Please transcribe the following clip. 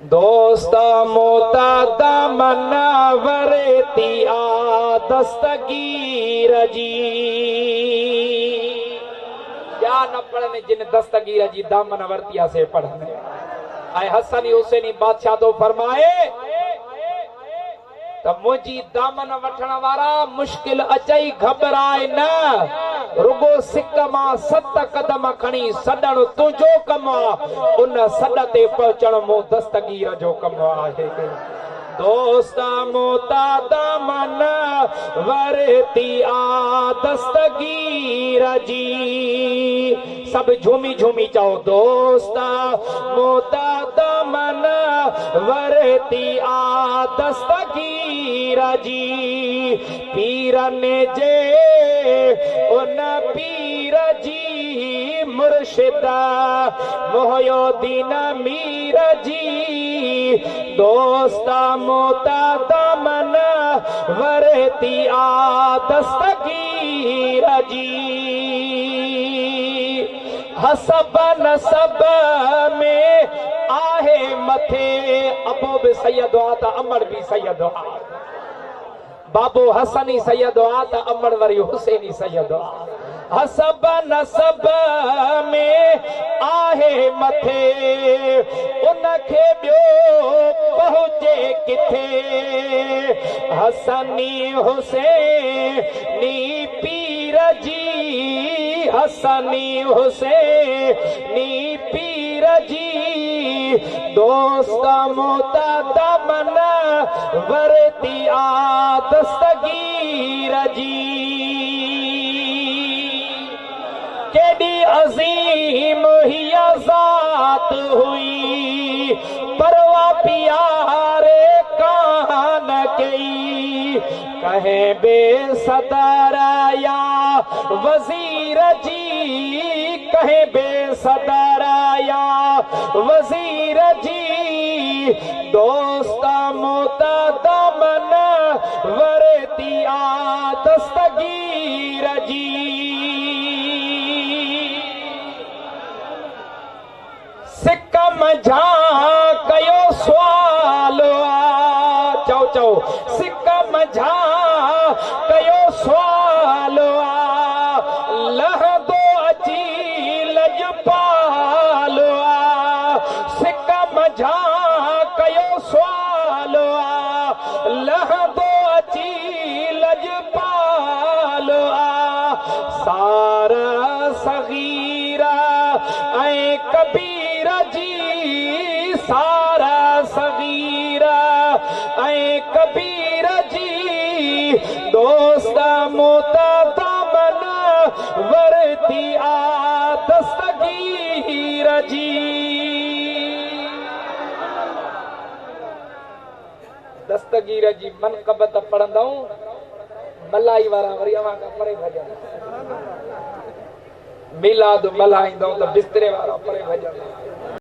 دوست مون ته دامن ورتي آ دستگير جي. ٻيا نه پڙهن جن دستگير جي دامن ورتي آ سي پڙهن. ۽ حسني حسيني بادشاهه ٿو فرمائي. ته منهنجي دامن وٺڻ وارا مشڪل اچئي گهٻراء نه، رڳو سڪ مان ست قدم کڻي سڏڻ تنهنجو ڪم آ، ان سڏ تي پهچڻ مون دستگير جو ڪم آهي. دوست مون ته دامن ورتي آ دستگير جي. سڀ جهومي جهومي چئو دوست مون ته دامن ورتي آ دستگير جي پيرن جي ان پير جي مرشد محي الدين مير جي دوست مون ته دامن ورتي آ دستگير جي. حسب نسب ۾ آهي مٿي. ابو به سيد آ ته امڙ به سيد آ. بابو حسني سيد آ ته امڙ وري حسيني سيد آ. حسب نسب ۾ آهي مٿي. ان کي ٻيو پهچي ڪٿي. حسني حسيني پير جي حسني حسيني پير جي دوست مون ته دامن ورتي آ دستگير جي ڪيڏي عظيم هيء ذات هئي پروا پياري ڪانه ڪئي. ڪنهن به صدر يا وزير جي ڪنهن به صدر يا وزير جي دوست مون ته دامن ورتي آ دستگير جي. سڪ منجهان ڪيو سوال آ. چئو چئو سڪ منجهان ڪيو سوال آ. لهندو اچي لڄپال آ. سڪ منجهان ڪيو سوال آ. لهندو اچي لڄپال آ. سار صغير ۽ ڪبير جي سار صغير ۽ ڪبير جي دوست مون ته دامن ورتي آ دستگير جي. دستگير جي منقبت پڙهندؤ ملائي وارا وري اوهان کان پري ڀڄندا. ميلاد ملهائيندؤ ته بستري وارا پري ڀڄندا.